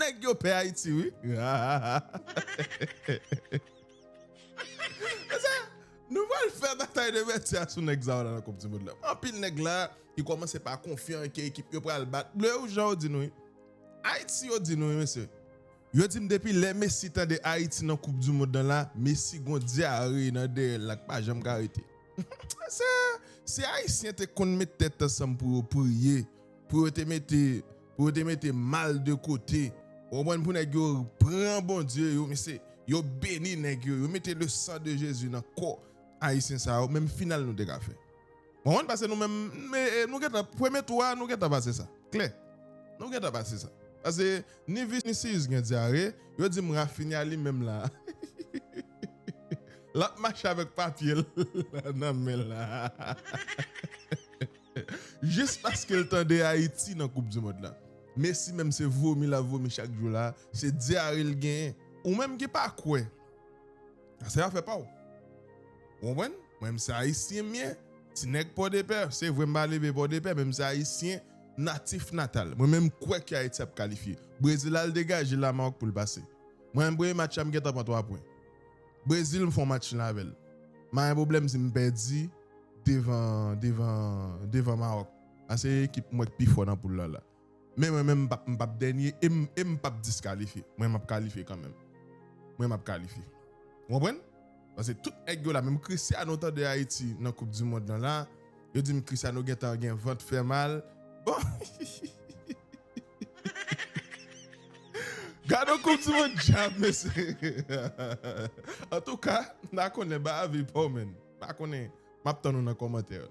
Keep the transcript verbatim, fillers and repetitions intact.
nèg yo pè Ayiti, wi. Mezanmi, nou pral fè batay de vètyè sou nèg sa yo la nan Koup di Mond la. Anpil nèg la ki kòmanse pa konfyan ke ekip yo pral bat. Bleu Rouge yo di nou, wi. Ayiti yo di nou, wi, mesye. Yo di m depi lè Messi tande Ayiti nan Koup di Mond lan la, Messi gon dyare nan dèyè l la k pa janm ka rete. Se, si Ayisyen te konn met tèt ansanm pou yo priye, pou yo te mete, pou yo te mete mal de kote, w konprann, pou nèg yo pran Bondye yo, mesye, yo beni nèg yo, yo mete le sang de Jésus nan kò Ayisyen sa yo, menm final nou te ka fè. Bon, konprann, paske nou menm, me- e, nou gentan, premye tou a, nou gentan pase sa. Klè. Nou gentan pase sa. Paske ni Vinicius gen dyare, yo di m Rafinha li menm la. L ap mache avèk papye l nan men l la. Jis paske l tande Ayiti nan Koup di Mond la. Messi menm se vomi l ap vomi chak jou la. Se dyare l genyen. Ou menm ki pa kwè. Sa se afè pa w. Ou konprann? Mwen menm se Ayisyen m ye. Ti nèg Pòdepè. Se vre m pa leve Pòdepè, men m se Ayisyen natif natal. Mwen menm m kwè ke Ayiti ap kalifye. Brezil al degaje Lamawòk pou l pase. Mwen menm premye match la m gentan pran twa pwen. Brezil m fè yon match lan avè l. M pa gen pwoblèm si m pèdi devan, devan, devan Mawòk. Paske ekip m wè k pi fò nan poul la la. Men mwen menm m p ap, m p ap dènye e m, e m p ap diskalifye. Mwen m ap kalifye kanmenm. Mwen m ap kalifye. Ou konprann? Paske tout nèg yo la, menm Cristiano tande Ayiti nan Koup di Mond lan la, yo di m Cristiano gentan gen vant fè mal. Bon. Gade yon Koup di Mond djab, mesye. Antouka, m pa konnen, ba avi pa w, menn. M pa konnen. M ap tann ou nan kòmantè yo.